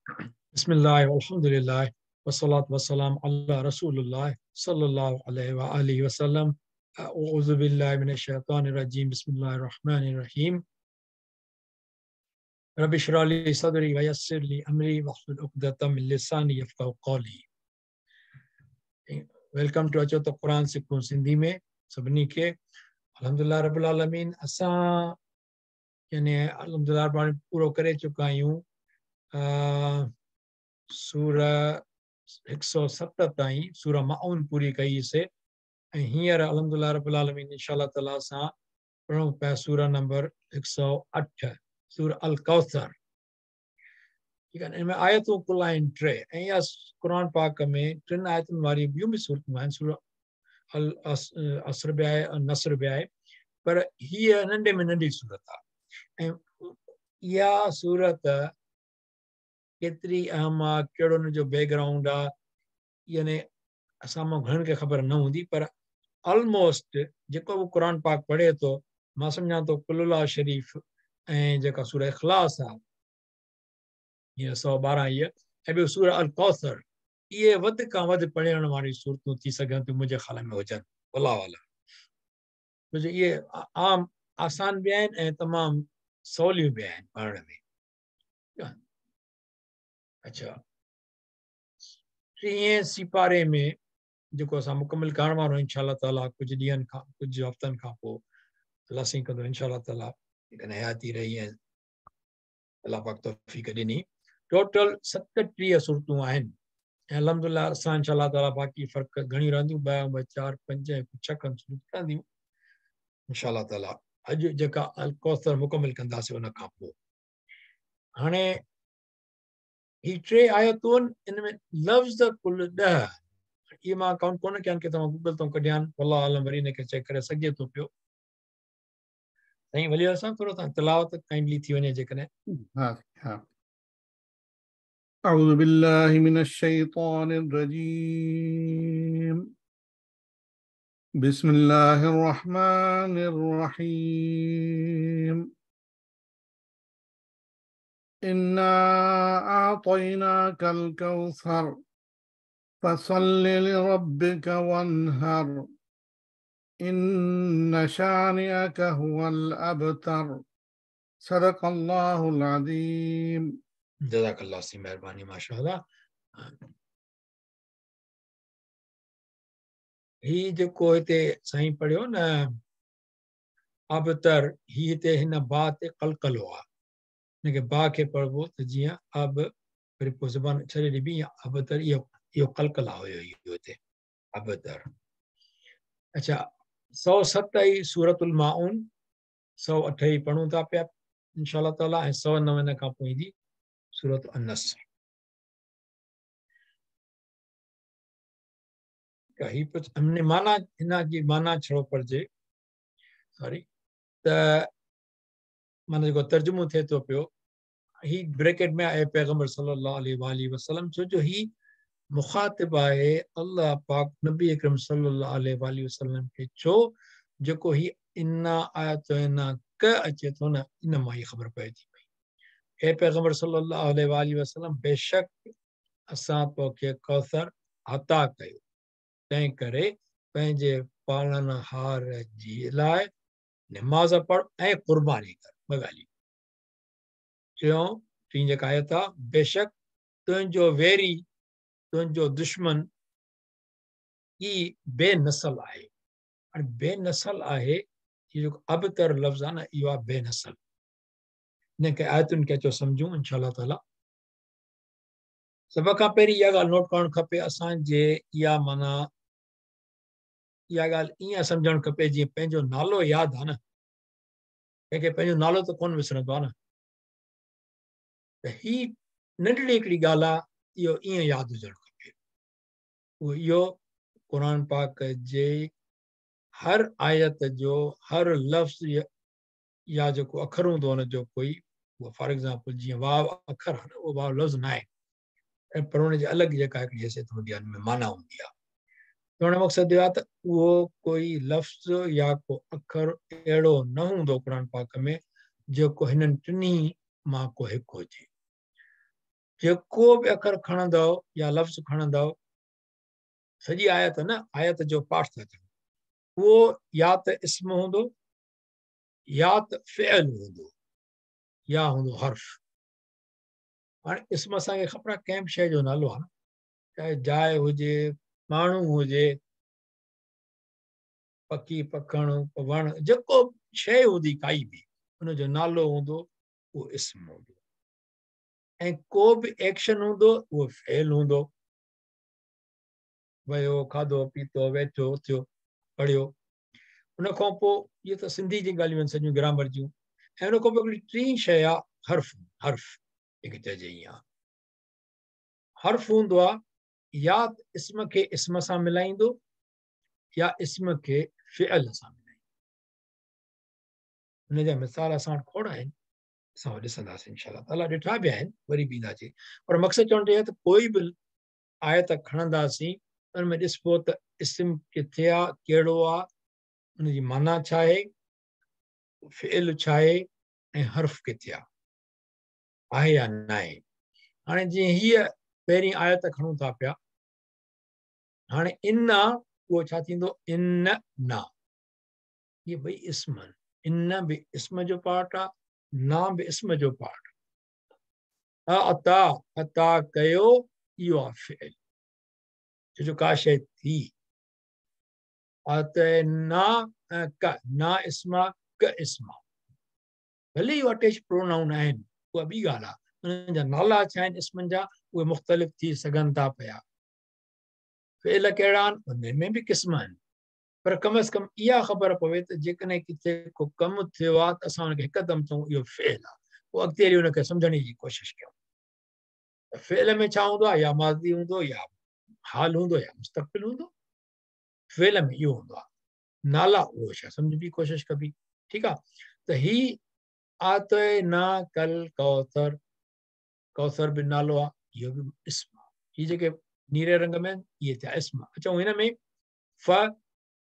बिस्मिल्लाह वल्हम्दुलिल्लाह वस्सलातु वस्सलाम अला रसूलिल्लाह सल्लल्लाहु अलैहि व आलिहि वसल्लम। अऊज़ु बिल्लाहि मिनश शैतानिर रजीम। बिस्मिल्लाहिर रहमानिर रहीम। रब्बि इश्रह ली सदरी व यस्सिर ली अमरी वहलुल उक़दतम मिन लिसानी यफ़क़हू क़ौली। Welcome to अचो त क़ुरान सिखूं सिंधी में सभिनी खे। अल्हम्दुलिल्लाह रब्बिल आलमीन असां यानी अल्हम्दुलिल्लाह पूरो करे चुका आहियूं सूरा 107 ताईं सूरा माउन पूरी कईसीं ऐं हींअर अल्हम्दुलिल्लाह रब्बिल आलमीन इंशाअल्लाह ताला असां पढ़ूं पिया सूरा नंबर 108 सूरा अल कौसर। ठीकु आहे, इन में आयतूं कुल आहिनि टे ऐं इहा क़ुरान पाक में टिनि आयतुनि वारी ॿियूं बि सूरतूं आहिनि। सूरा अल असर बि आहे, नसर बि आहे, पर हीअ नंढे में नंढी सूरत आहे ऐं इहा सूरत केतिरी अहम आहे, कहिड़ो हुनजो बैकग्राउंड आहे, यानी असां मां घणनि खे ख़बर न हूंदी, पर ऑलमोस्ट जेको बि क़ुरान पाक पढ़े थो, मां सम्झां थो कुलुल्लाह शरीफ़ ऐं जेका सूरह इख़लास आहे हीअं 112 इहा ऐं ॿियो सूरह अल कौसर, इहे वधि खां वधि पढ़ण वारी सूरतूं थी सघनि थियूं मुंहिंजे ख़्याल में हुजनि। अलाह आलम, छो जो इहे आम आसान बि आहिनि ऐं तमामु सवलियूं बि आहिनि पढ़ण में। अच्छा, टीहें सिपारे में जेको असां मुकमिल करण वारो इंशाअल्लाह ताला कुझु ॾींहनि खां, कुझु हफ़्तनि खां पोइ अलाह साईं कंदो इंशाअल्लाह ताला, जेकॾहिं हयाती रही ऐं अलाह पाक तौफ़ीक़ ॾिनी। टोटल 37 सूरतूं आहिनि ऐं अल्हम्दुलिल्लाह असां इंशाअल्लाह ताला बाक़ी फ़र्क़ु घणियूं रहंदियूं, 2 2 4 5 ऐं 6 खनि सूरतूं रहंदियूं इंशाअल्लाह ताला। अॼु जेका अल कौसर मुकमिल कंदासीं उन खां पोइ। हाणे ही टे आयतूं आहिनि, इन में लफ़्ज़ कुल 10। इहे मां काउंट कोन कयां आहिनि, की तव्हां गूगल तां कढिया आहिनि, वल्लाहु आलम वरी हिनखे चेक करे सघिजे थो पियो। साईं वली साहिबु थोरो तव्हां तिलावत काइंडली थी वञे जेकॾहिं। हा हा। अऊज़ु बिल्लाहि मिनश शैतानिर रजीम। बिस्मिल्लाहिर रहमानिर रहीम। इन्ना आतैनाकल कौसर फसल्लि लिरब्बिक वन्हर इन्न शानिअक हुवल अबतर। सदक़ल्लाहुल अज़ीम। जज़ाकल्लाह सी मेहरबानी माशाअल्लाह। ही जेको हिते साईं पढ़ियो न अबतर, ही हिते हिन बा ते कलकलो आहे, हिनखे बा खे पढ़िबो त जीअं अब वरी पोइ ज़बान छॾे ॾिबी, अबतर इहो इहो कलकला हुयो इहो हिते अबतर। अच्छा, 107 ई सूरतुल माउन, 108 ई पढ़ूं था पिया इंशाअल्लाह ताला ऐं 109 हिन खां पोइ ईंदी सूरत अन-नस्र। ही हमने माना हिन जी माना छो पढ़िजे, सॉरी, त माना जेको तर्जुमो थिए थो पियो, ही ब्रैकेट में आहे पैगम्बर सल्लल्लाहु अलैहि वसल्लम, छो जो ही मुखातिब आहे अल्लाह पाक नबी अकरम सल्लल्लाहु अलैहि वसल्लम खे, छो जेको ही इन्ना आयत इन्ना क अचे थो न, इन मां ई ख़बर पए थी पई। हे पैगम्बर सल्लल्लाहु अलैहि वसल्लम, बेशक असां तोखे कौसर अता कयो, तंहिं करे पंहिंजे पालणहार जी लाइ नमाज़ पढ़ ऐं क़ुर्बानी कर। ॿ ॻाल्हियूं। टियों, टीं जेका आयत आहे, बेशक तुंहिंजो वेरी, तुंहिंजो दुश्मन ई बेनसल आहे। हाणे बेनसल आहे, इहो जेको अबतर लफ़्ज़ आहे न, इहो आहे बेनसल। हिनखे आयतुनि खे अचो सम्झूं इंशाअल्लाह ताला। सभ खां पहिरीं इहा ॻाल्हि नोट करणु खपे असांजे, इहा माना इहा ॻाल्हि ईअं सम्झणु खपे जीअं पंहिंजो नालो यादि आहे न, कंहिंखे पंहिंजो नालो त कोन विसरंदो आहे न, त ही नंढड़ी हिकिड़ी ॻाल्हि आहे, इहो ईअं यादि हुजणु खपे। उहो इहो क़ुरान पाक जे हर आयत जो हर लफ़्ज़ या जेको अखर हूंदो हुनजो कोई, उहो फॉर एग्ज़ाम्पल जीअं वाव अखर आहे न, उहो वाव लफ़्ज़ न आहे, ऐं पर हुनजी अलॻि जेका हिकिड़ी हैसियत हूंदी आहे, हुन में माना हूंदी आहे। चवण जो मक़सदु इहो आहे त उहो कोई लफ़्ज़ या को अखर अहिड़ो न हूंदो क़ुरान पाक में जेको हिननि टिन्ही मां को हिकु हुजे। जेको बि अखर खणंदव या लफ़्ज़ खणंदव, सॼी आयत न, आयत जो पाठ था चऊं, उहो या त इस्म हूंदो या त फ़िइल हूंदो या हूंदो हर्फ। हाणे इस्म असांखे ख़बर आहे, कंहिं बि शइ जो नालो आहे न, चाहे जाइ हुजे, माण्हू हुजे, पखी, पखणु, वणु, जेको शइ हूंदी काई बि, उनजो नालो हूंदो, उहो इस्म हूंदो। ऐं को बि एक्शन हूंदो, उहो फ़िइल हूंदो। वियो, खाधो, पीतो, वेठो, उथियो, पढ़ियो। उन खां पोइ इहे त सिंधी जी ॻाल्हियूं आहिनि सॼियूं ग्रामर जूं। ऐं उन खां पोइ हिकिड़ी टीं शइ आहे हर्फ। हर्फ जेके चइजे ईअं आहे, हर्फ हूंदो आहे या इस्म खे इस्म सां मिलाईंदो या इस्म खे फ़िइल सां मिलाईंदो। हुनजा मिसाल असां वटि खोड़ आहिनि, असां ॾिसंदासीं इंशा ताला, ॾिठा बि आहिनि, वरी बि ईंदासीं। पर मक़सदु चवण जो आहे त कोई बि आयत खणंदासीं, उन में ॾिसबो त इस्म किथे आहे, कहिड़ो आहे, उनजी माना छा आहे, फ़िइल छा आहे ऐं हर्फ किथे आहे, आहे या न आहे। हाणे जीअं हीअ पहिरीं आयत खणूं था पिया, हाणे इन आहे, उहो छा थींदो? इन ना, इहे ॿई इस्म आहिनि। इन बि इस्म जो पार्ट आहे, ना बि इस्म जो पार्ट। अता, अता कयो, इहो आहे फ़िइल, छो जो का शइ थी। अत ना ऐं क, ना इस्म आहे, क इस्म आहे। भले इहो अटैच प्रोनाउन आहिनि, उहा ॿी ॻाल्हि आहे, उन्हनि जा नाला छा आहिनि इस्मनि जा, उहे मुख़्तलिफ़ थी सघनि था पिया। फ़िइल कहिड़ा आहिनि, उन में बि क़िस्म आहिनि, पर कम अज़ कम इहा ख़बर पवे त जेकॾहिं किथे को कमु थियो आहे त असां हुनखे हिकदमि चऊं इहो फ़िइल आहे, पोइ अॻिते हली हुनखे सम्झण जी कोशिशि कयूं। त फ़िइल में छा हूंदो आहे? या माज़ी हूंदो या हाल हूंदो या मुस्तक़बिल हूंदो। फ़िइल में इहो हूंदो आहे, नाला उहो शइ सम्झबी कोशिशि कबी, ठीकु आहे। त ही आते ना कल कौसर, कौसर बि नालो आहे, इहो बि इस्म आहे। हीअ जेके नीरे रंग में आहिनि, इहे थिया इस्म। अचूं हिन में फ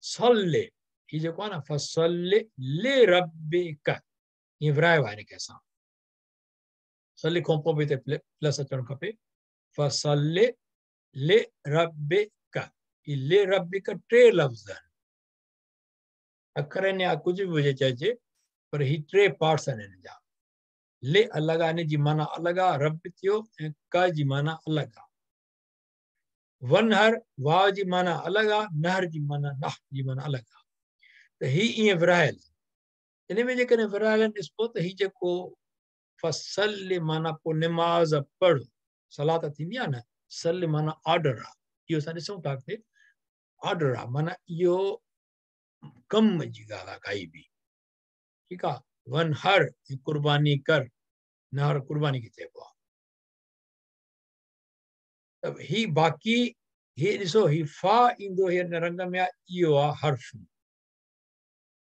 सल्ले, हीअ जेको आहे न फसल्ले ले रब्बिक, ईअं विरायो आहे हिनखे असां। सल्ले खां पोइ बि हिते प्लस अचणु खपे। फसल्ले ले रब्बिक, हीअ ले रब्बिक टे लफ़्ज़ आहिनि, अखर आहिनि या कुझु बि हुजे चइजे, पर ही टे पार्ट्स आहिनि हिन जा। ले अलॻि आहे, हिन जी माना अलॻि आहे, रब थियो ऐं क जी माना अलॻि आहे। वनहर, वाव जी माना अलॻि आहे, नहर जी माना, नाह जी माना अलॻि आहे। त ही ईअं विरायल, इन में जेकॾहिं विरायल आहिनि ॾिसबो त ही जेको फसल माना पोइ निमाज़ पढ़, सलाह त थींदी आहे न, सल माना ऑर्डर आहे, इहो असां ॾिसूं था अॻिते, ऑर्डर आहे माना इहो कम जी ॻाल्हि आहे काई बि, ठीकु आहे। वनहर क़ुर्बानी कर, नहर क़ुर्बानी खे चइबो आहे। त ही बाक़ी ही ॾिसो, ही फा ईंदो हिन रंग में आहे, इहो आहे हर्फ,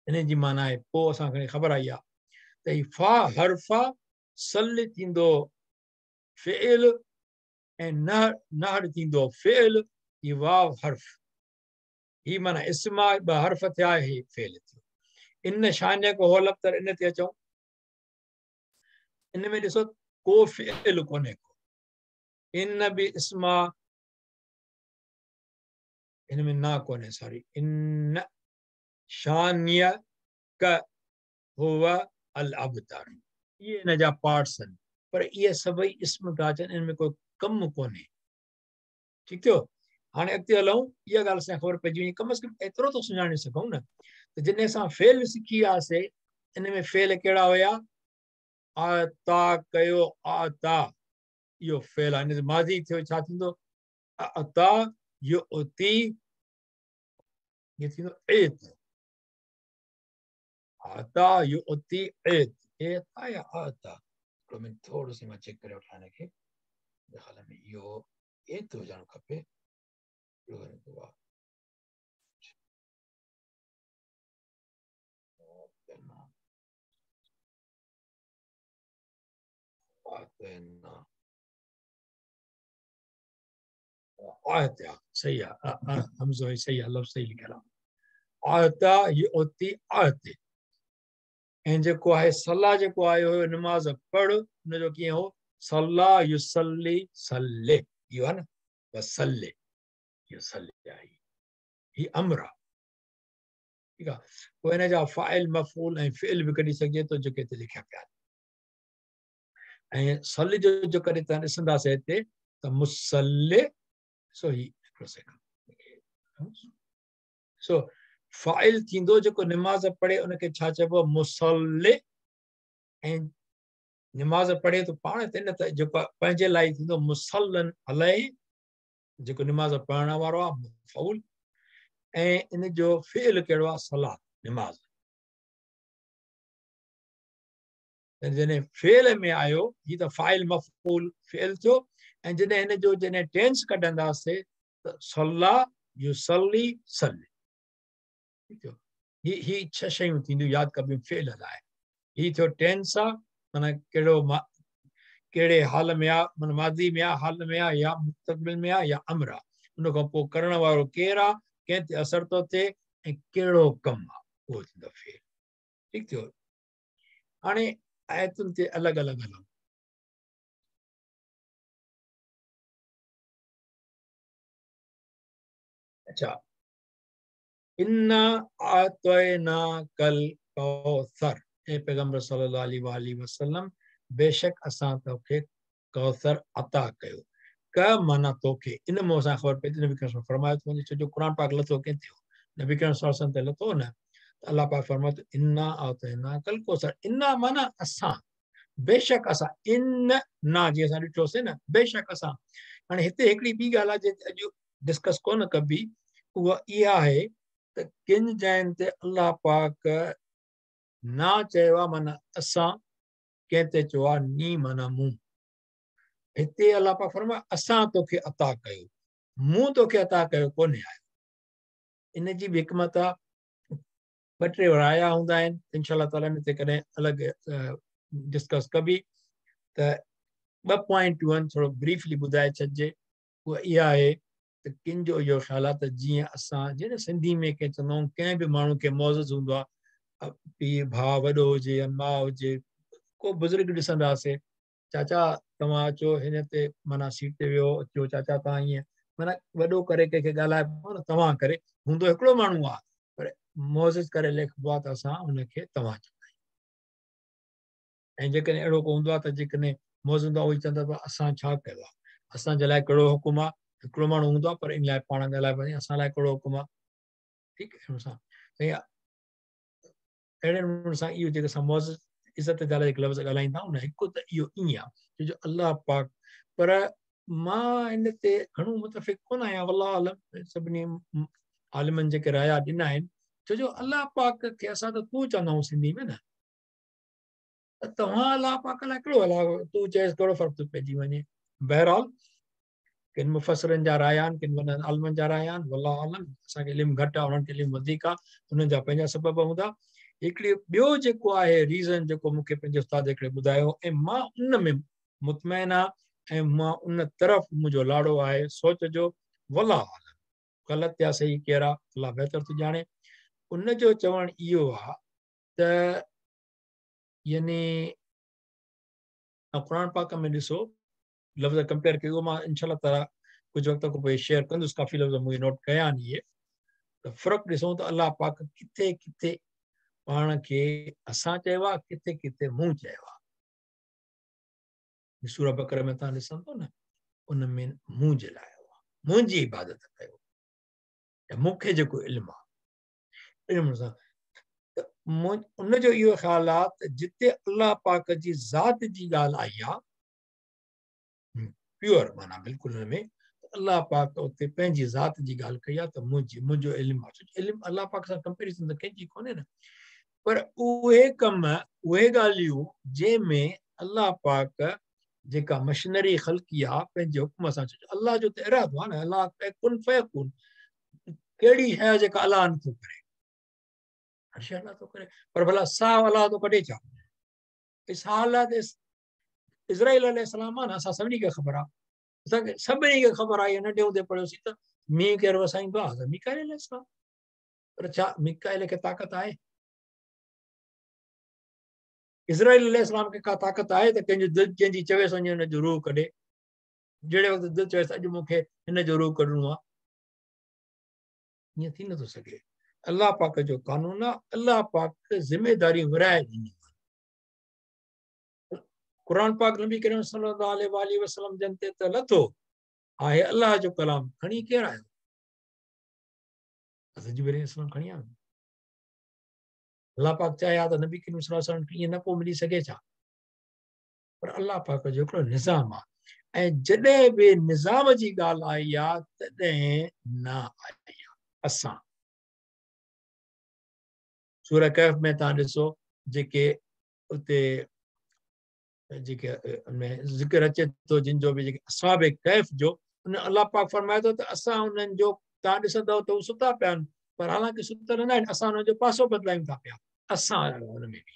हिन जी माना आहे पोइ असांखे ख़बर आई आहे त ही फा हर्फ आहे, सल थींदो फ़िइल ऐं नहर, नहर थींदो फ़िइल, ही वाव हर्फ, ही माना इस्म आहे, ॿ हर्फ थिया, ही फ़िइल थियो। इन शान को होल अबतर इन ते अचूं, इन में ॾिसो को फ़िइल कोन्हे को, इन बि इस्म आहे, इन में ना कोन्हे, सॉरी, इन शानिय क हुव अल अबतर, इहे हिन जा पार्ट्स आहिनि, पर इहे सभई इस्म था अचनि, इन में कोई कमु कोन्हे, ठीकु थियो। हाणे अॻिते हलूं, इहा ॻाल्हि असांखे ख़बर पइजी वञे, कम अज़ कम एतिरो त सुञाणे सघूं न त जॾहिं असां फ़ेल सिखी वियासीं, इन में फ़ेल कहिड़ा हुया? आता कयो, आता, इहो फ़ेल आहे, इन माज़ी थियो छा थींदो? अता यो उती, इहो थींदो एत, आता यो उती एत, एता या आता, हिकिड़ो मिंट थोरो सो मां चेक करे वठां हिनखे, ख़्याल में इहो एत हुजणु खपे, आयता सही आहे, हमज़ो सही आहे, लफ़्ज़ सही लिखियलु आहे। आता युती आयते, ऐं जेको आहे सलाह जेको आयो हुयो नमाज़ पढ़, हुनजो कीअं हो? सल्ला युसल्ली सल्ले, इहो आहे न, वसल्ले, इहो सल्ले आहे, हीउ अम्र आहे। ठीकु आहे, पोइ हिन जा फ़ाइल, मफ़ूल ऐं फ़िइल बि कढी सघिजे थो, जेके हिते लिखिया पिया आहिनि। ऐं सल जो जेकॾहिं तव्हां ॾिसंदासीं हिते त मुसल्ले, सो ही हिकिड़ो सेकंड, सो फ़ाइल थींदो जेको निमाज़ पढ़े उनखे छा चइबो? मुसल्ले। ऐं निमाज़ पढ़े त पाण ते न, त जेको पंहिंजे लाइ थींदो मुसल्लन अलैहि, जेको निमाज़ पढ़ण वारो आहे मफ़ऊल। ऐं इन जो फ़िइल कहिड़ो आहे? सलात, निमाज़। जॾहिं फ़िइल में आयो, हीउ त फ़ाइल मफ़ऊल फ़िइल थियो। ऐं जॾहिं हिन जो जॾहिं टेंस कढंदासीं त सला युसल्ली सल्ली, ठीकु थियो। ही छह शयूं थींदियूं यादि कबियूं फ़िइल लाइ। हीउ थियो टेंस आहे, माना कहिड़ो कहिड़े हाल में आहे, माना माज़ी में आहे, हाल में आहे, या मुस्तक़बिल में आहे, या अम्र आहे। उन खां पोइ करण वारो केरु आहे, कंहिं ते असर थो थिए ऐं कहिड़ो कमु आहे, उहो थींदो फ़िइल। ठीकु थियो। हाणे आयतुनि ते अलॻि अलॻि हलूं। अच्छा, इन्ना आतयना कल कौसर, ए पैगंबर सल्लल्लाहु अलैहि वसल्लम, बेशक असां तोखे कौसर अता कयो। क माना तोखे, इन मां असांखे ख़बर पई थी, नबी करीम फरमायो थो वञे, छो जो क़ुरान पाक लथो कंहिं थियो? नबी करीम सल्लल्लाहु अलैहि वसल्लम ते लथो न, त अलाह पाक फरमायो त इन्ना आतयना कल कौसर, इन्ना माना असां, बेशक असां, इन ना जीअं असां ॾिठोसीं न, बेशक असां। हाणे हिते हिकिड़ी ॿी ॻाल्हि आहे जेके अॼु डिस्कस कोन कबी, उहा इहा आहे त किन जाइनि ते अलाह पाक ना चयो आहे माना असां, कंहिं ते चयो आहे नी माना मूं। हिते अलाह पाक फरमायो असां तोखे अता कयो, मूं तोखे अता कयो कोन्हे आयो। इन जी बि हिकमत आहे, ॿ टे राया हूंदा आहिनि, इनशा ताला इन ते कॾहिं अलॻि डिस्कस कबी। त ॿ पॉइंटूं आहिनि, थोरो ब्रीफली ॿुधाए छॾिजे। उहा इहा आहे त किन जो इहो ख़्यालु आहे त जीअं असां जीअं सिंधी में कंहिं चवंदा आहियूं, कंहिं बि माण्हू खे मौज़ हूंदो आहे, पीउ भाउ वॾो हुजे या माउ हुजे, को बुज़ुर्ग ॾिसंदासीं, चाचा तव्हां अचो हिन ते माना सीट ते वियो, अचो चाचा तव्हां ईअं, माना वॾो करे कंहिंखे ॻाल्हाइबो न, तव्हां करे, हूंदो हिकिड़ो माण्हू आहे पर मौज़ करे लेखबो आहे त असां हुनखे तव्हां चवंदा आहियूं। ऐं जेकॾहिं अहिड़ो को हूंदो आहे त जेकॾहिं मौज़ हूंदो आहे उहो ई चवंदा त असां छा कयो आहे, असांजे लाइ कहिड़ो हुकुम आहे। हिकिड़ो माण्हू हूंदो आहे पर इन लाइ पाण ॻाल्हाइबो आहे, असां लाइ कहिड़ो हुकुम आहे। ठीकु आहे, सां अहिड़े नमूने सां इहो जेके असां मौज़ इज़त जा लाइ जेके लफ़्ज़ ॻाल्हाईंदा आहियूं न, हिकु त इहो ईअं आहे छो जो अलाह पाक, पर मां हिन ते घणो मुतफ़िक़ कोन आहियां, वल्लाह आलम, सभिनी आलिमनि जेके राया ॾिना आहिनि, छो जो अलाह पाक खे असां त तूं चवंदा आहियूं सिंधी में न, त तव्हां अलाह पाक लाइ कहिड़ो अलाह तूं चएसि, कहिड़ो फ़र्क़ु थो पइजी वञे। बहरहाल किन मुफ़सरनि जा राया आहिनि, किन वॾनि आलिमनि जा राया आहिनि, वल्लाह आलम, असांखे इल्मु घटि आहे, उन्हनि खे इल्मु वधीक आहे, उन्हनि जा पंहिंजा सबब हूंदा। हिकिड़ी ॿियो जेको आहे रीज़न जेको मूंखे पंहिंजे उस्ताद हिकिड़े ॿुधायो ऐं मां उन में मुतमैन आहियां ऐं मां उन तरफ़ मुंहिंजो लाड़ो आहे सोच जो, वल्लाह आलम ग़लति या सही केरु आहे अलाह बहितर थो ॼाणे। उनजो चवणु इहो आहे त यानी क़ुरान पाक में ॾिसो लफ़्ज़ कंपेयर कयो, मां इनशा ताला कुझु वक़्त खां पोइ शेयर कंदुसि, काफ़ी लफ़्ज़ मूंखे नोट कया आहिनि इहे, त फ़र्क़ु ॾिसूं त अलाह पाक किथे किथे पाण खे असां चयो आहे, किथे किथे मूं चयो आहे। सूरह बकरा में तव्हां ॾिसंदो न, उन में मूं जे लाइ आयो आहे, मुंहिंजी इबादत कयो ऐं मूंखे जेको इल्मु आहे इल्म सां, त उनजो इहो ख़्यालु आहे त जिते अलाह पाक जी ज़ात जी ॻाल्हि आई आहे प्योर माना बिल्कुलु हुन में, अलाह पाक उते पंहिंजी ज़ात जी ॻाल्हि कई आहे त मुंहिंजी मुंहिंजो इल्मु आहे, इल्मु अलाह पाक सां कंपेरिज़न त कंहिंजी कोन्हे न, पर उहे कम उहे ॻाल्हियूं जंहिंमें अलाह पाक जेका मशीनरी ख़लकी आहे पंहिंजे हुकुम सां, अलाह जो त इरादो आहे न, अलाह कुन फयकुन, कहिड़ी शइ आहे जेका अलाह नथो करे, हर शइ अलाह थो करे, पर भला साह अलाह थो कढे छा? साह अलाह ते इज़राइल अलैहिस्सलाम आहे न, असां सभिनी खे ख़बर आहे, असांखे सभिनी खे ख़बर आहे, नंढे हूंदे पढ़ियोसीं त मींहुं केरु वसाईंदो आहे? मीकाइल अलैहिस्सलाम। पर छा मीकाइल खे ताक़त आहे? इज़राइल अलैहिस्सलाम खे का ताक़त आहे त कंहिंजो दिलि कंहिंजी चवेसि वञे हुनजो रूह कढे, जहिड़े वक़्तु दिलि चवेसि अॼु मूंखे हिन जो रूह कढिणो आहे, ईअं थी नथो सघे। अलाह पाक जो कानून आहे, अलाह पाक ज़िम्मेदारी विराए ॾिनी। क़ुरान पाक नबी करीम सल्लल्लाहु अलैहि वसल्लम जन ते त लथो आहे, अलाह जो कलाम खणी केरु आयो? हज़रत जिब्रील अलैहिस्सलाम खणी आयो। अलाह पाक चाहे हा त नबी करीम सल्लल्लाहु अलैहि वसल्लम खे ईअं न पियो मिली सघे छा? पर अलाह पाक जो हिकिड़ो निज़ाम आहे, ऐं जॾहिं बि निज़ाम जी ॻाल्हि आई आहे तॾहिं न आई आहे। असां सूरह कहफ़ में तव्हां ॾिसो जेके उते जेके में ज़िक्र अचे थो जिन जो बि जेके अस्हाब कहफ़ जो, उन अलाह पाक फरमाए थो त असां उन्हनि जो तव्हां ॾिसंदव त हू सुता पिया आहिनि, पर हालांकि सुतल न आहिनि, असां हुननि जो पासो बदिलायूं था पिया, असां हुन में बि।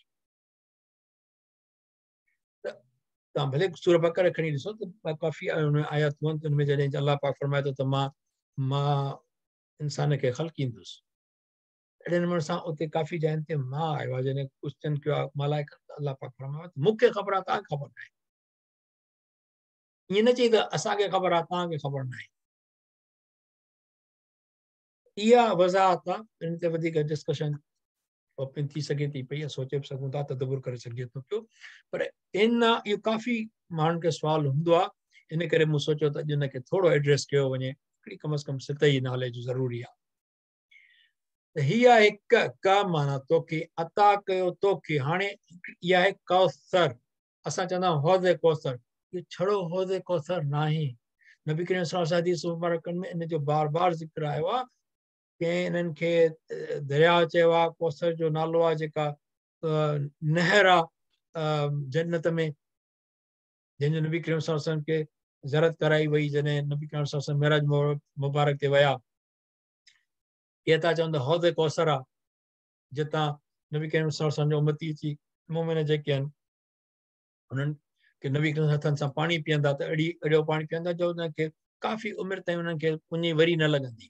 त तव्हां भले सूरह बकर खणी ॾिसो त काफ़ी आयातूं आहिनि, हुन में जॾहिं अलाह पाक फरमाए थो त मां मां इंसान खे ख़लकींदुसि, अहिड़े नमूने सां उते काफ़ी जाइनि ते मां आयो आहे, जॾहिं क्वेश्चन कयो आहे मलाइक, अलाह पाक फरमायो मूंखे ख़बर आहे तव्हांखे ख़बर न आहे। ईअं न चई त असांखे ख़बर आहे तव्हांखे ख़बर न आहे। इहा वज़ाहत आहे, इन ते वधीक डिस्कशन ओपन थी सघे थी पई, सोचे बि सघूं था, तदबुर करे सघिजे थो पियो, पर इन इहो काफ़ी माण्हुनि खे सुवाल हूंदो आहे, इन करे मूं सोचियो त अॼु हिनखे थोरो एड्रेस कयो वञे, हिकिड़ी कम अज़ कम सतही नॉलेज ज़रूरी आहे। त हीअ आहे क माना तोखे, अता कयो तोखे। हाणे इहा आहे कौसर, असां चवंदा आहियूं हौज़ कौसर, इहो छड़ो हौज़ कौसर न आहे। नबी करीम सल्लल्लाहु अलैहि वसल्लम हदीस मुबारकनि में इन जो बार बार ज़िक्र आयो आहे। कंहिं इन्हनि खे दरिया चयो आहे, कौसर जो नालो आहे जेका नहर आहे जन्नत में, जंहिंजो नबी करीम सल्लल्लाहु अलैहि वसल्लम खे ज़रत कराई वई जॾहिं नबी करीम सल्लल्लाहु अलैहि वसल्लम मेराज मुबारक ते विया। के था चवनि त हौज़ कौसर आहे, जितां नबी करीम सल्लल्लाहु अलैहि वसल्लम जो उम्मती अची मोमिन जेके आहिनि उन्हनि खे नबी करीम हथनि सां पाणी पीअंदा त अहिड़ी अहिड़ो पाणी पीअंदा जो हुनखे काफ़ी उमिरि ताईं उन्हनि खे उञ वरी न लॻंदी,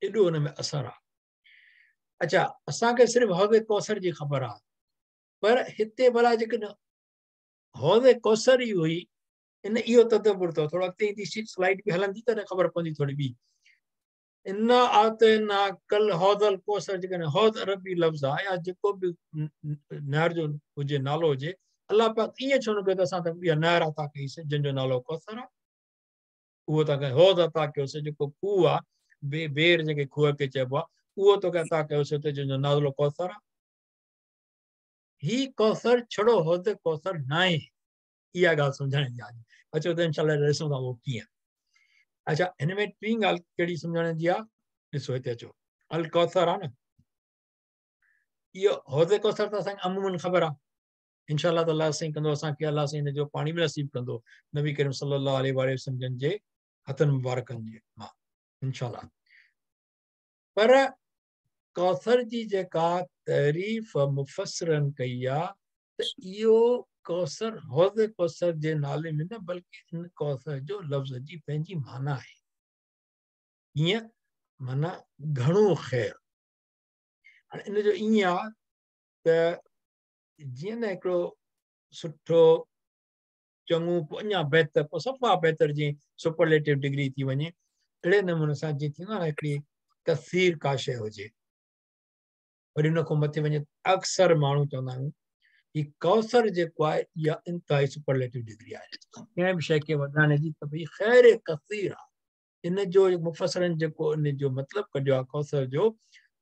एॾो हुन में असरु आहे। अच्छा, असांखे सिर्फ़ु हौज़ कौसर जी ख़बर आहे, पर हिते भला जेकॾहिं हौज़ कौसर ई हुई, इन इहो तदबुर अथव, थोरो अॻिते ईंदी स्लाइड बि हलंदी तॾहिं ख़बर पवंदी थोरी ॿी। इन्ना आतैना कल हौज़ल कौसर, जेकॾहिं हौज़ अरबी लफ़्ज़ आहे या जेको बि नहर जो हुजे नालो हुजे, अलाह पाक ईअं छो न कयो त असां त इहा नहर अता कईसीं जंहिंजो नालो कौसर आहे, उहो तव्हांखे हौज़ अता कयोसीं जेको खूह आहे, बेर जेके खूह खे चइबो आहे, उहो तोखे अता कयोसीं त जंहिंजो नालो कौसर आहे। ही कौसर छड़ो हौज़ कौसर न आहे, इहा ॻाल्हि सम्झण जी आहे। अचो त इनशा ॾिसूं था उहो कीअं। अच्छा, हिन में टी ॻाल्हि कहिड़ी सम्झण जी आहे, ॾिसो हिते अचो, अल कौसर आहे न, इहो हौज़ कौसर त असांखे अमूमन ख़बर आहे, इनशा अल्लाह साईं कंदो असांखे, अलाह साईं हिन जो पाणी बि नसीब कंदो नबी करीम सल्लल्लाहु अलैहि वसल्लम जन जे हथनि मुबारकनि जे मां इनशा। पर कौसर जी जेका तारीफ़ मुफ़स्सिरनि कई आहे त इहो कौसर हौज़ कौसर जे नाले में न, बल्कि इन कौसर जो लफ़्ज़ जी पंहिंजी माना आहे। ईअं माना घणो ख़ैर। हाणे इन जो ईअं आहे त जीअं न हिकिड़ो सुठो चङो पोइ अञा बहितर, पोइ सफ़ा बहितर जीअं सुपरलेटिव डिग्री थी वञे, अहिड़े नमूने सां जीअं थींदो आहे न हिकिड़ी कसीर का शइ हुजे, वरी उन खां मथे वञे। अक्सर माण्हू चवंदा आहियूं ही कौसर जेको आहे इहा इंतिहाई सुपरलेटिव डिग्री आहे, कंहिं बि शइ खे वधाइण जी त भई ख़ैर कसीर आहे। इन जो मुफ़स्सिरनि जेको इन जो मतिलबु कढियो आहे कौसर जो,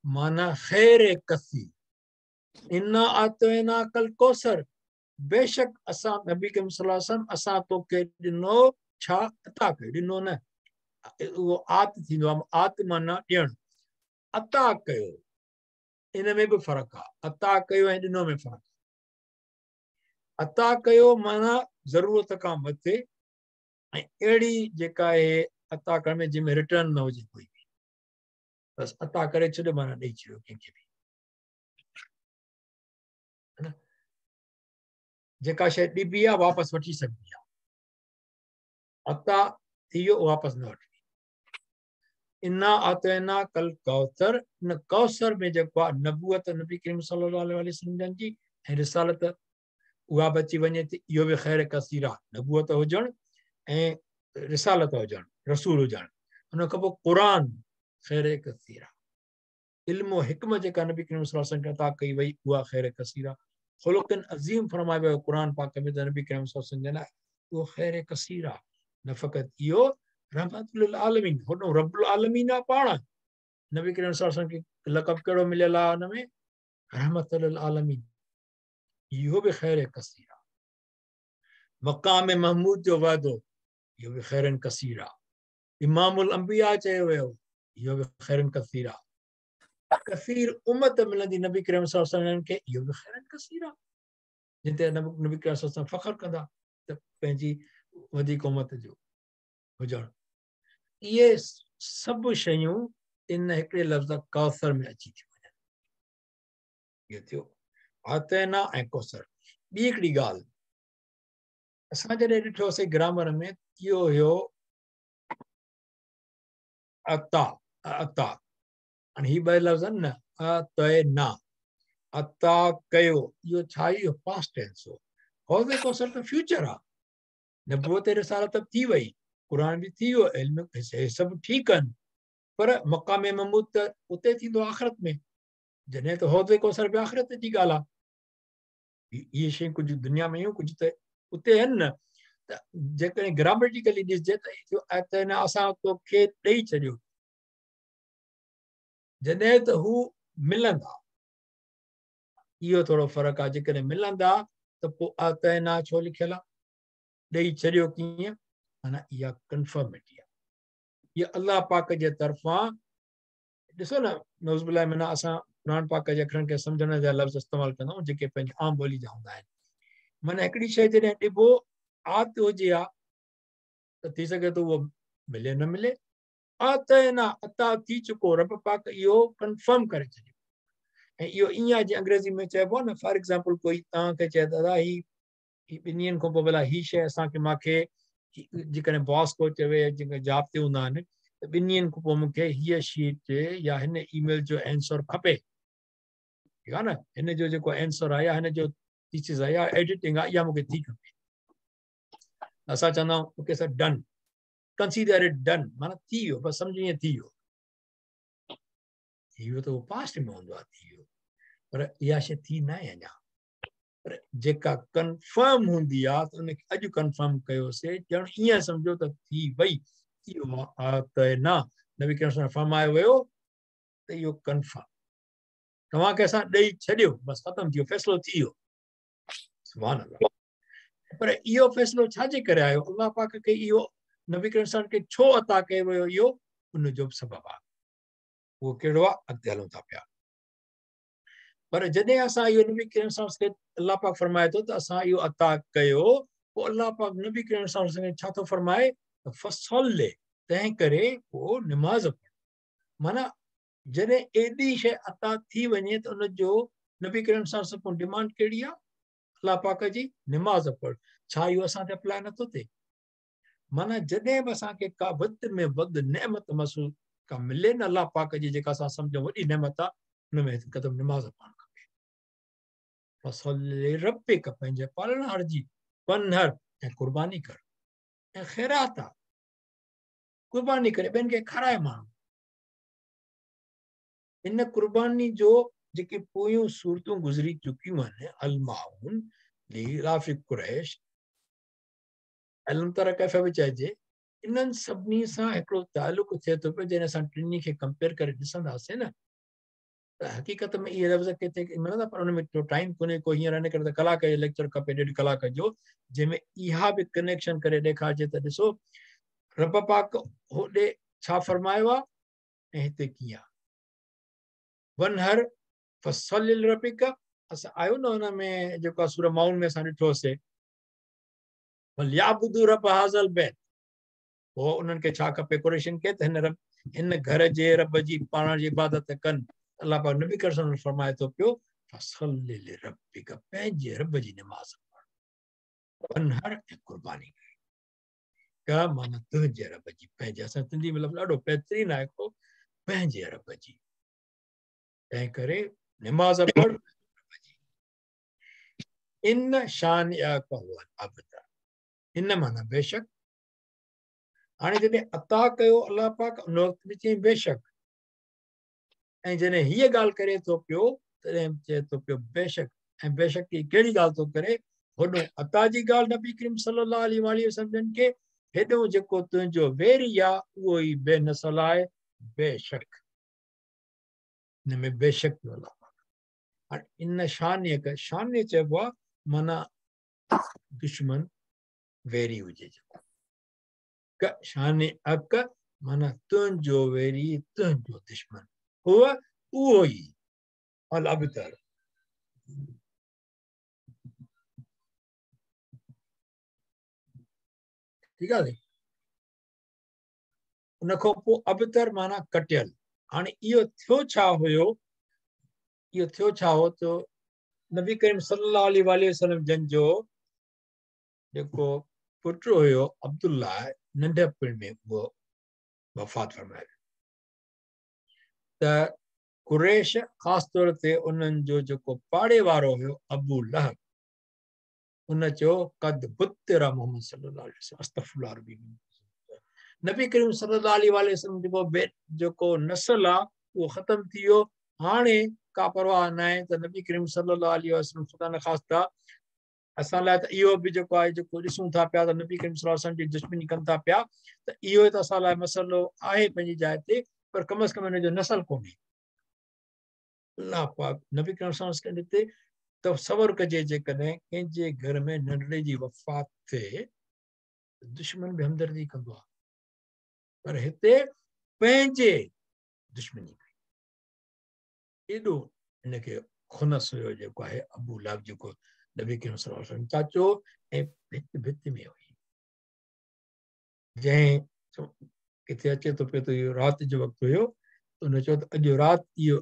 माना ख़ैर कसीर। इन्ना आतैना कल कौसर, बेशक असां नबी करीम सल्लल्लाहु अलैहि वसल्लम असां तोखे ॾिनो छा, अता कयो, ॾिनो न, उहो आत थींदो आहे, आत माना ॾियणु, अता कयो, इन में बि फ़र्क़ु आहे, अता कयो ऐं ॾिनो में फ़र्क़ु आहे। अता कयो माना ज़रूरत खां मथे, ऐं अहिड़ी जेका आहे अता करण में जंहिंमें रिटर्न न हुजे कोई बि, बसि अता करे छॾियो माना ॾेई छॾियो कंहिंखे बि, है न। जेका शइ ॾिबी आहे वापसि वठी सघिबी आहे, अता थी वियो वापसि न वठिबी। इन्ना आतैना कल कौसर, इन कौसर में जेको आहे नबूअत नबी करीम सल्लल्लाहु अलैहि वसल्लम जी ऐं रिसालत उहा बि अची वञे थी, इहो बि ख़ैर कसीर आहे। नबूअत हुजणु ऐं रिसालत हुजणु, रसूल हुजणु। उन खां पोइ क़ुर ख़ैर कसीर आहे। इल्म हिकमत जेका नबी करीम सल्लल्लाहु अलैहि वसल्लम खे अता कई वई उहा ख़ैर कसीर आहे। ख़ुलुक़ अज़ीम फरमायो वियो क़ुर पाक में त नबी करीम सल्लल्लाहु अलैहि वसल्लम जे लाइ उहो ख़ैर कसीर आहे। न फ़क़ति इहो रहमतुल आलमीन, होॾो रब्बुल आलमीन आहे पाण। नबी करीम सल्लल्लाहु अलैहि वसल्लम खे लक़ब कहिड़ो मिलियल आहे हुन में? रहमतुल आलमीन। इहो बि ख़ैर कसीर आहे। मक़ाम महमूद जो वाइदो, इहो बि ख़ैरन कसीर आहे। इमामुल अंबिया चयो वियो, इहो बि ख़ैरन कसीर आहे। कसीर उमत मिलंदी नबी करीम सल्लल्लाहु अलैहि वसल्लम खे, इहो बि ख़ैरन कसीर आहे। जंहिं ते नबी करीम सल्लल्लाहु अलैहि वसल्लम फ़ख़्र कंदा त पंहिंजी वधीक उमत जो हुजणु। इहे सभु शयूं इन हिकिड़े लफ़्ज़ कौसर में अची थियूं वञनि। इहो थियो आतैना ऐं कौसर। ॿी हिकिड़ी ॻाल्हि असां जॾहिं ॾिठोसीं ग्रामर में, इहो हुयो अता, अता। हाणे ही ॿ लफ़्ज़ आहिनि न, अतैना, अता कयो, इहो छा? इहो पास्ट टेंस हो। हौज़ कौसर त फ्यूचर आहे। नबूअत रिसालत थी वई, क़ुर बि थी वियो, इल्म सभु ठीकु आहिनि, पर मक़ाम महमूद त उते थींदो आख़िरत में। जॾहिं त हौज़ कौसर बि आख़िरत जी ॻाल्हि आहे। इहे शयूं कुझु दुनिया में आहियूं, कुझु त उते आहिनि न। त जेकॾहिं ग्रामेटिकली ॾिसजे त अतैना असां तोखे ॾेई छॾियो, जॾहिं त हू मिलंदा, इहो थोरो फ़र्क़ु आहे। जेकॾहिं मिलंदा त पोइ अतैना छो लिखियलु आहे? ॾेई छॾियो कीअं? माना इहा कन्फर्मिटी आहे। इहा अलाह पाक जे तरफ़ां ॾिसो न, नौज़ुबिल्लाह मिना असां क़ुर पाक जे अखरनि खे सम्झण जा लफ़्ज़ इस्तेमालु कंदा आहियूं जेके पंहिंजी आम ॿोली जा हूंदा आहिनि। माना हिकिड़ी शइ जॾहिं ॾिबो आत हुजे हा त थी सघे थो उहो मिले न मिले। अतैना अता थी चुको, रब पाक इहो कन्फर्म करे छॾियो। ऐं इहो ईअं आहे जीअं अंग्रेज़ी में चइबो आहे न, फॉर एग्ज़ाम्पल कोई तव्हांखे चए दादा ही ॿिनि ॾींहनि खां पोइ भला ही शइ असांखे मूंखे, जेकॾहिं बॉस को चवे जेके जॉब ते हूंदा आहिनि त ॿिनि ॾींहनि खां पोइ मूंखे हीअ शीट या हिन ईमेल जो आंसर खपे, ठीकु आहे न, हिन जो जेको आंसर आहे या हिन जो थीसिस आहे या एडिटिंग आहे इहा मूंखे थी खपे। असां चवंदा आहियूं okay sir done, consider it done, माना थी वियो, बसि सम्झ ईअं थी वियो। थी वियो त उहो पास्ट में हूंदो आहे थी वियो, पर इहा शइ थी न आहे अञा। पर जेका कन्फर्म हूंदी आहे त उनखे अॼु कन्फर्म कयोसीं, ॼण ईअं सम्झो त थी वई। इहो अतैना नबी करीम फरमायो वियो त इहो कन्फर्म तव्हांखे असां ॾेई छॾियो, बसि ख़तमु थी वियो, फ़ैसिलो थी वियो। सुभान अल्लाह। पर इहो फ़ैसिलो छाजे करे आयो? अलाह पाक खे इहो नबी करीम साहब खे छो अता कयो वियो? इहो उनजो बि सबबु आहे। उहो कहिड़ो आहे? अॻिते हलूं था पिया। पर जॾहिं असां इहो नबी करीम साहब खे अलाह पाक फरमाए थो त असां इहो अता कयो, पोइ अलाह पाक नबी करीम साहब खे छा थो फरमाए? फसले, तंहिं करे पोइ निमाज़ पढ़। माना जॾहिं एॾी शइ अता थी वञे त उनजो नबी करीम साहब पोइ डिमांड कहिड़ी आहे? अलाह पाक जी निमाज़ पढ़। छा इहो असां ते अप्लाई नथो थिए? माना जॾहिं बि असांखे का वधि में वधि नेमत महसूसु का मिले न अलाह पाक जी, जेका असां सम्झूं वॾी नेमत आहे, हुन में हिकु कदम निमाज़ पढ़णु खपे। फसले रबिक, पंहिंजे पालणहार जी वनहर, ऐं क़ुर्बानी कर, ऐं ख़ैरात आहे, क़ुर्बानी करे ॿियनि खे खाराए माण्हू। इन क़ुर्बानी जो जेके पोयूं सूरतूं गुज़री चुकियूं आहिनि, अल-माउन, लीलाफ़ कुरैश, अलम तर कैफ़ बि चइजे, इन्हनि सभिनी सां हिकिड़ो तालुकु थिए थो पियो। जॾहिं असां टिन्ही खे कंपेयर करे ॾिसंदासीं न त हक़ीक़त में इहे लफ़्ज़ किथे मिलंदा, पर हुन में टाइम कोन्हे को हींअर इन करे त कलाक जो लेक्चर खपे, 1.5 कलाक जो, जंहिंमें इहा बि कनेक्शन करे ॾेखारिजे त ॾिसो रब पाक होॾे छा फरमायो आहे ऐं हिते कीअं आहे। वनहर फसल रबिक, असां आयो न हुन में जेको आहे सूरह माउन में असां ॾिठोसीं, याबुदू रब हाज़ल बैत, पोइ उन्हनि खे छा खपे कुरैशियुनि खे त हिन रब, हिन घर जे रब जी पाण जी इबादत कनि। अलाह पाक नबी करीम फरमाए थो पियो फसल्लि लिरब्बिक, पंहिंजे रब जी नमाज़ पढ़, वनहर ऐं क़ुर्बानी कर, माना तुंहिंजे रब जी, पंहिंजे। असां सिंधी में लफ़्ज़ ॾाढो बहितरीन आहे हिकिड़ो, पंहिंजे रब जी। तंहिं करे नमाज़ पढ़। इन शानिअक हुवल अबतर। इन माना बेशक। हाणे जॾहिं अता कयो अलाह पाक उन वक़्तु बि चयईं बेशक, ऐं जॾहिं हीअ ॻाल्हि करे थो पियो तॾहिं चए थो पियो बेशक। ऐं बेशक की कहिड़ी ॻाल्हि थो करे? होॾो अता जी ॻाल्हि नबी करीम सल्लल्लाहु अलैहि वसल्लम खे, हेॾो जेको तुंहिंजो वेरी आहे उहो ई बेनसल आहे बेशक। हिन में बेशक पियो अलाह पाक। हाणे इन शानियक, शान्य चइबो आहे माना दुश्मन वेरी हुजे जेको, शान अक माना तुंहिंजो वेरी, तुंहिंजो दुश्मन, हुअ उहो ई अल अबतर। ठीकु आहे। उनखां पोइ अबतर माना कटियल। हाणे इहो थियो छा हुयो? इहो थियो छा हो त नबी करीम सल्लल्लाहु अलैहि वसल्लम जन जो जेको पुट हुयो अब्दुल्ला, नंढपण में उहो वफ़ात फरमाए वियो। त कुरैश ख़ासि तौर ते उन्हनि जो जेको पाड़े वारो हुयो अबू लहब, उन चयो कद बुतरा मोहम्मद सल्लल्लाहु अलैहि वसल्लम, अस्तग़फिरुल्लाह रब्बी। नबी करीम सल्लल्लाहु अलैहि वसल्लम जेको जेको नस्ल आहे उहो ख़तमु थी वियो, हाणे का परवाह न आहे त नबी करीम सल्लल्लाहु अलैहि वसल्लम ख़ुदा न ख़ास्ता असां लाइ त इहो बि जेको आहे जेको ॾिसूं था पिया त नबी करीम सल्लल्लाहु अलैहि वसल्लम जी दुश्मनी कनि था पिया, त इहो त असां लाइ मसइलो आहे पंहिंजी जाइ ते, पर कम अज़ कम हिन जो नस्ल कोन्हे। अलाह पाक नबी करीम सल्लल्लाहु अलैहि वसल्लम ते तसवुर कजे जेकॾहिं कंहिंजे घर में नंढड़े जी वफ़ात थिए, दुश्मन बि हमदर्दी कंदो आहे, पर हिते पंहिंजे दुश्मनी कई। एॾो हिनखे खुनस हुयो जेको आहे अबू लहब जेको नबी करीम सल्लल्लाहु अलैहि वसल्लम चाचो, ऐं भित भित में हुई। जंहिं किथे अचे थो पियो त इहो राति जो वक़्तु हुयो, त हुन चयो त अॼु राति इहो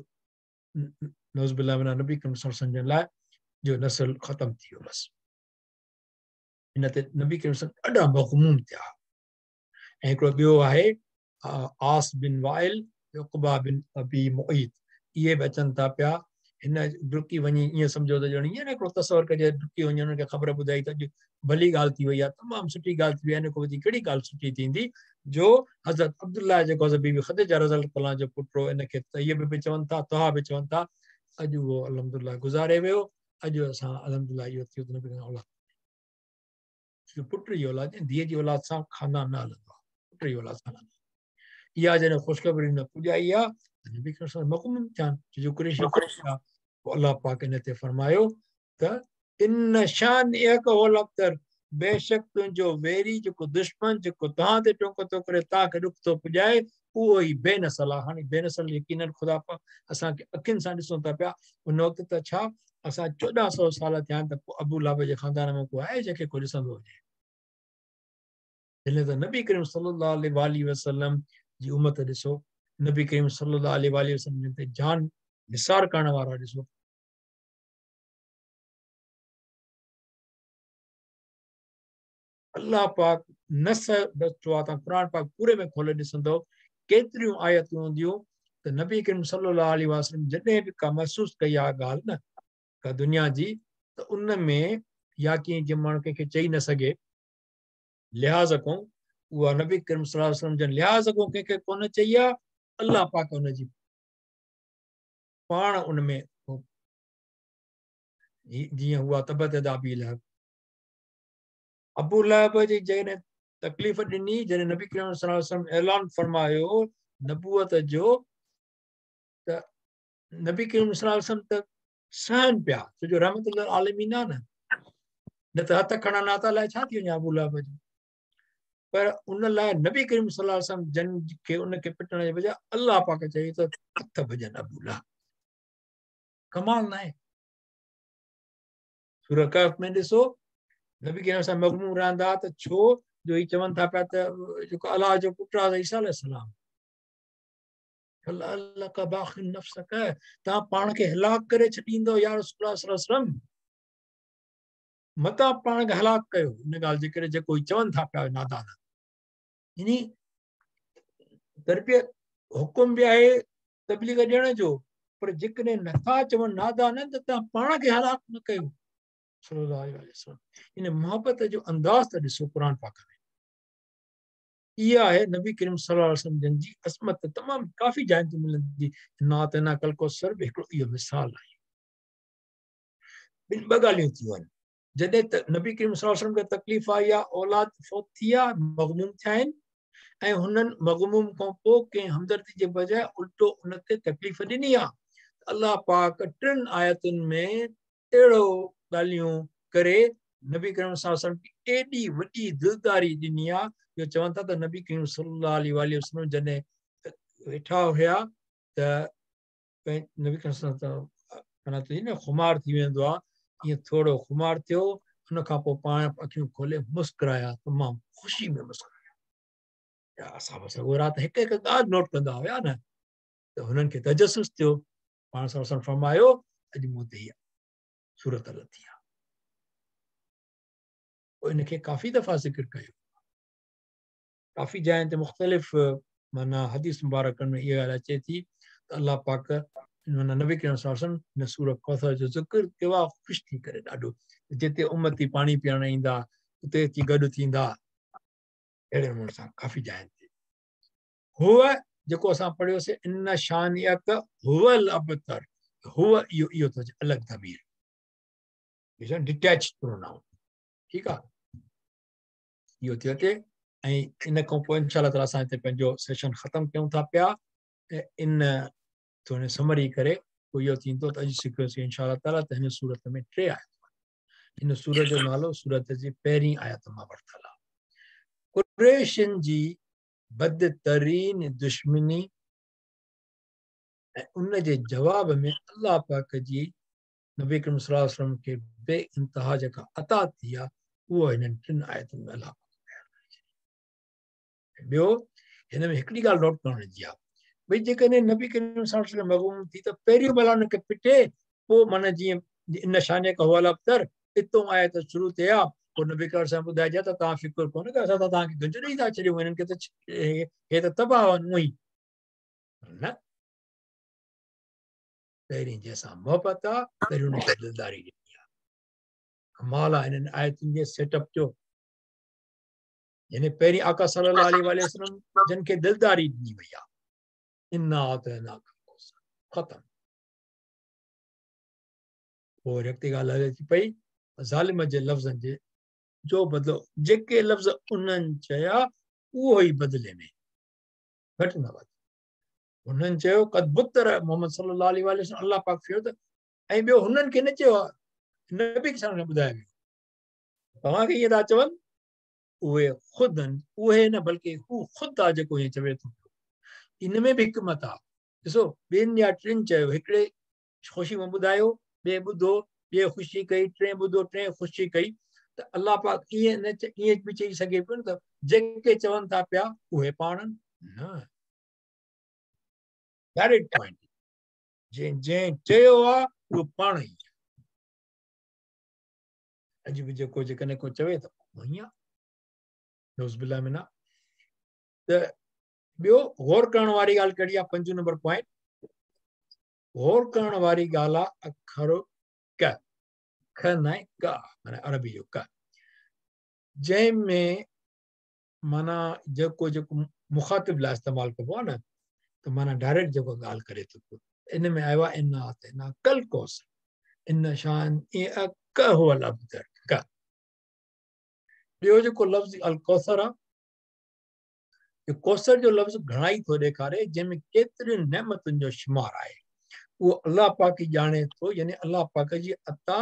नौज़बिल्लाह मिना नबी करीम सल्लल्लाहु अलैहि वसल्लम जन लाइ जो नस्ल ख़तमु थी वियो। बसि हिन ते नबी करीम सल्लल्लाहु ॾाढा मग़मूम थिया। ऐं हिकिड़ो ॿियो आहे आस बिन वाइल, उक़बा बिन अबी मुईत, इहे बि अचनि था पिया। हिन डुकी वञी ईअं सम्झो त ॼण ईअं न हिकिड़ो तसवुर कजे, डुकी वञी हुननि खे ख़बर ॿुधाई त अॼु भली ॻाल्हि थी वई आहे, तमामु सुठी ॻाल्हि थी वई आहे। हिन खां वधीक कहिड़ी ॻाल्हि सुठी थींदी जो हज़रत अब्दुल्ला जेको हज़रत बीबी ख़दीजा रज़ी अल्लाह जो पुटु हो, हिनखे तैयब बि चवनि था, तोहा बि चवनि था, अॼु उहो अल्हम्दुलिल्लाह गुज़ारे वियो। अॼु असां अल्हम्दुलिल्लाह इहो थियो त नबी औलाद पुट जी औलाद, धीअ जी औलाद सां ख़ानदान न हलंदो आहे, पुट जी औलाद सां हलंदो आहे। इहा जॾहिं ख़ुशख़बरी न पुॼाई आहे त नबी करीम मक़मूम थिया आहिनि, छो जो कुरैशी पोइ अलाह पाक हिन ते फ़रमायो त इन शानिअक हुवल अबतर, बेशक तुंहिंजो वेरी जेको दुश्मन जेको तव्हां ते टोको थो करे, तव्हांखे ॾुख थो पुॼाए, उहो ई बेनसल आहे। हाणे बेनसल यकीनन ख़ुदा पाक असांखे अखियुनि सां ॾिसूं था पिया। उन वक़्तु त छा असां 1400 साल थिया आहिनि त पोइ अबू लहब जे ख़ानदान में को आहे जंहिंखे को ॾिसंदो हुजे? जॾहिं त नबी करीम सल्लल्लाहु अलैहि वसल्लम जी उम्मत ॾिसो, नबी करीम सल्लल्लाहु अलैहि वसल्लम ते जान निसार करण वारा ॾिसो, अलाह पाक नस ॾिठो आहे। तव्हां क़ुरान पाक पूरे में खोले ॾिसंदव केतिरियूं आयतूं हूंदियूं त नबी करीम सल्लल्लाहु अलैहि वसल्लम जॾहिं बि का महसूसु कई आहे ॻाल्हि न का दुनिया जी, त उन में या कीअं जीअं माण्हू कंहिंखे चई न सघे लिहाज़ खां, उहा नबी करीम सल्लल्लाहु अलैहि वसल्लम जन लिहाज़ खां कंहिंखे कोन चई आहे, अलाह पाक उनजी पाण उन में जीअं हुआ तबत अबी लहब, अबू लहब जी जॾहिं तकलीफ़ ॾिनी, जॾहिं नबी करीम सल्लल्लाहु अलैहि वसल्लम ऐलान फ़रमायो नबूअत जो, त नबी करीम सल्लल्लाहु अलैहि वसल्लम त सहनि पिया, छो जो रहमतुल आलमीन आहे न, न त हथ खणनि हा त अलाए छा थी वञे अबू लहब जो, पर उन लाइ नबी करीम सल्लल्लाहु अलैहि वसल्लम जन खे उनखे पिटण जे बजाए अलाह पाक चई त हथ भॼनि अबू लहब। कमाल न आहे। सूरह कहफ़ में ॾिसो नबी करीम सां मग़मूम रहंदा त छो जो ही चवनि था पिया त जेको अलाह जो पुटु आहे ईसा अलैहिस्सलाम, तव्हां पाण खे हिलाक करे छॾींदो या रसूलुल्लाह सल्लल्लाहु अलैहि वसल्लम, मतां पाण खे हलाक कयो इन ॻाल्हि जे करे जेको ई चवनि था पिया नादान। यानी तरबियत हुकुम बि आहे तबलीग ॾियण जो, पर जेकॾहिं नथा चवनि नादान त तव्हां पाण खे हलाक न कयो। सल्लल्लाहु अलैहि वसल्लम। इन मोहबत जो अंदाज़ त ॾिसो क़ुर पाक में। इहा आहे नबी करीम सल्लल्लाहु अलैहि वसल्लम जन जी असमत तमामु काफ़ी जाइनि ते मिलंदी। नात ना कल कौसर बि हिकिड़ो इहो मिसाल आहे। ॿिनि ॿ ॻाल्हियूं थियूं आहिनि। जॾहिं त नबी करीम सल्लल्लाहु अलैहि वसल्लम खे तकलीफ़ आई आहे, औलाद फौत थी आहे, मग़मूम थिया आहिनि ऐं हुननि मग़मूम खां पोइ कंहिं हमदर्दी जे बजाए उल्टो उन ते तकलीफ़ ॾिनी आहे। अलाह पाक टिनि आयतुनि में अहिड़ो ॻाल्हियूं करे नबी करीम सल्लल्लाहु अलैहि वसल्लम खे एॾी वॾी दिलदारी ॾिनी आहे जो चवनि था त नबी करीम सल्लल्लाहु अलैहि वसल्लम जॾहिं वेठा हुया त नबी करीम सल्लल्लाहु माना न ख़ुमार थी वेंदो आहे, ईअं थोरो ख़ुमार थियो, उन खां पोइ पाण अखियूं खोले मुस्कुराया, तमामु ख़ुशी में मुस्कुराया। असां सॻोरा त हिकु हिकु ॻाल्हि नोट कंदा हुया न, त हुननि खे तजसुस थियो। पाण सां फरमायो अॼु मूं ते इहा सूरत लथी आहे। पोइ इनखे काफ़ी दफ़ा ज़िक्र कयो, काफ़ी जाइनि ते मुख़्तलिफ़ माना हदीस मुबारकनि में इहा ॻाल्हि अचे थी त अलाह पाक माना नबी करीम सल्लल्लाहु अलैहि वसल्लम हिन सूरत कौसर जो ज़िक्र कयो आहे, ख़ुशि थी करे ॾाढो। जिते उम्मती पाणी पीअण ईंदा उते अची गॾु थींदा, अहिड़े नमूने सां काफ़ी जाइनि ते। हुअ जेको असां पढ़ियोसीं इन शानियक हुवल अबतर, हुअ इहो इहो थो अचे अलॻि ज़मीर, डिटैच प्रोनाउन, ठीकु आहे। इहो थियो अचे ऐं इन खां पोइ इनशा ताला असां हिते पंहिंजो सेशन ख़तमु कयूं था पिया। ऐं इन थोरी समरी करे पोइ इहो थींदो त अॼु सिखियोसीं इनशा ताला त हिन सूरत में टे आयतूं आहिनि। हिन सूरत जो नालो सूरत जी पहिरीं आयत मां वरितल आहे। कुरैशियुनि जी बदतरीन दुश्मनी ऐं उन जे जवाब में अलाह पाक जी नबी करीम सल्लल्लाहु अलैहि वसल्लम खे बे इंतहा जेका अता थी आहे उहो हिननि टिनि आयतुनि में अलाह पाक बयानु करे छॾी। ॿियो हिन में हिकिड़ी ॻाल्हि नोट करण जी आहे, भई जेकॾहिं नबी करीम सल्लल्लाहु अलैहि वसल्लम मग़मूम थी त पहिरियों भला हुनखे पिटे, पोइ माना जीअं इन शाने खां हुअल अबतर हितों आयत शुरू थिए आहे, पोइ नबी करीम सां ॿुधाइजे त तव्हां फ़िक्र कोन कयो, असां त तव्हांखे गंज ॾेई था छॾियूं, हिननि खे त हे त तबाह आहिनि उअं ई न। पहिरीं जंहिंसां मोहबत आहे पहिरीं हुनखे दिलदारी ॾिनी आहे। कमाल आहे हिननि आयतुनि जे सेटअप जो। यानी पहिरीं आका सल्लल्लाहु अलैहि वसल्लम जन खे दिलदारी ॾिनी वई आहे, इन्ना आतैनाकल कौसर, ख़तमु। पोइ वरी अॻिते ॻाल्हि हले थी पई ज़ालिम जे लफ़्ज़नि जे जो बदिलो, जेके लफ़्ज़ उन्हनि चया उहो ई बदिले में, घटि न वधि। हुननि चयो कद बुतर मोहम्मद सल्लल्लाहु अलैहि वसल्लम, अलाह पाक चयो त ऐं ॿियो हुननि खे न चयो आहे, नबी सां ॿुधायो वियो। तव्हांखे ईअं था चवनि, उहे ख़ुदि आहिनि, उहे न बल्कि हू ख़ुदि आहे जेको ईअं चवे थो। इन में बि हिकमत आहे। ॾिसो ॿिनि या टिनि चयो, हिकिड़े ख़ुशी मां ॿुधायो, ॿिए ॿुधो, ॿिए ख़ुशी कई, टे ॿुधो, टे ख़ुशी कई। त अलाह पाक ईअं न ईअं बि चई सघे पियो न त जेके चवनि था पिया उहे पाण न, डायरेक्ट पॉइंट, जंहिं जंहिं चयो आहे उहो पाण ई। अॼु बि जेको जेकॾहिं को चवे त उहो ई आहे, नौज़बिल्ला मिना। त ॿियो गौर करण वारी ॻाल्हि कहिड़ी आहे, पंजों नंबर पॉइंट गौर करण वारी ॻाल्हि आहे अखर क, ख न आहे क, माना अरबी जो क, जंहिंमें माना जेको जेको मुखातिब लाइ इस्तेमालु कबो आहे न, त माना डायरेक्ट जेको ॻाल्हि करे थो पियो। इन में आयो आहे इन आतैना कल कौसर, इन शान क हुवल अबतर क। ॿियो जेको लफ़्ज़ अल कौसर आहे, कौसर जो लफ़्ज़ घणा ई थो ॾेखारे, जंहिंमें केतिरियुनि नेमतुनि जो शुमार आहे। उहो अलाह पाक ई ॼाणे थो, यानी अलाह पाक जी अता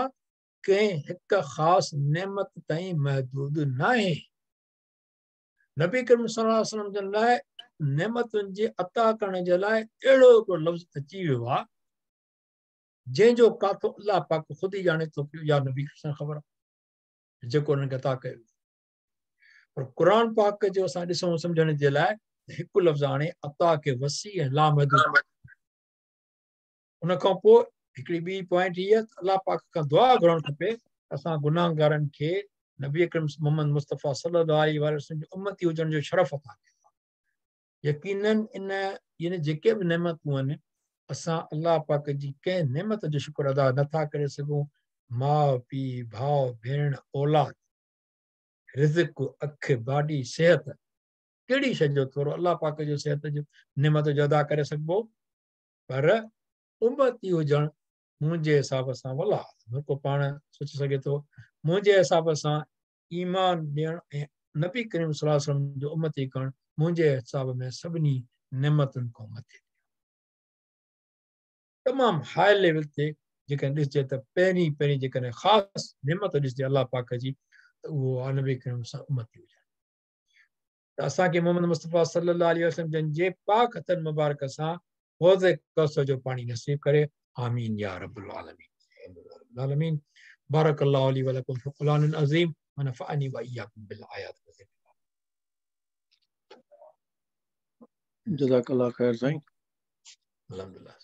कंहिं हिकु ख़ासि नेमत ताईं महदूद न आहे। नबी करीम सल्लल्लाहु अलैहि वसल्लम जन लाइ नेमतुनि जे अता करण जे लाइ अहिड़ो हिकिड़ो लफ़्ज़ अची वियो आहे जंहिंजो काथो अलाह पाक ख़ुदि ई ॼाणे थो पियो, या नबी सां ख़बर आहे जेको हुननि खे अता कयो। पर क़ुर पाक जो असां ॾिसूं सम्झण जे लाइ हिकु लफ़्ज़ हाणे अता खे वसी ऐं लामहदूद। उन खां पोइ हिकिड़ी ॿी पॉइंट हीअ अलाह पाक खां दुआ घुरणु खपे असां गुनाहगारनि खे नबी अकरम मोहम्मद मुस्तफ़ा सल्लल्लाहु अलैहि वसल्लम जो उम्मती हुजण जो शरफ़ अता कयो। यकीनन इन यानी जेके बि नेमतूं आहिनि असां अलाह पाक जी कंहिं नेमत जो शुक्र अदा नथा करे सघूं, माउ, पीउ, भाउ, भेण, औलाद, रिज़िक, अखि, बाडी, सिहत, कहिड़ी शइ जो थोरो अलाह पाक जो सिहत जो निमत जो अदा करे सघिबो, पर उम्मती हुजणु मुंहिंजे हिसाब सां वला को पाण सोचे सघे थो। मुंहिंजे हिसाब सां ईमान ॾियणु ऐं नबी करीम सल्लल्लाहु अलैहि वसल्लम जो उम्मती करणु मुंहिंजे हिसाब में सभिनी नेमतुनि खां मथे, तमामु हाई लेवल ते जेकॾहिं ॾिसजे त पहिरीं पहिरीं जेकॾहिं ख़ासि नेमत ॾिसजे अलाह पाक जी त उहो आहे नबी करीम सां उम्मती हुजणु। त असांखे मोहम्मद मुस्तफ़ा सल्लल्लाहु अलैहि वसल्लम जन जे पाक हथनि मुबारक सां हौज़ कौसर जो पाणी नसीब करे। आमीन या रब्बुल आलमीन। आलमीन। बारकल्लाहु ली व लकुम फिल कुरानिल अज़ीम व नफ़अनी व इय्याकुम बिल आयात। जज़ाकल्लाह खैर साईं। अल्हम्दुलिल्लाह।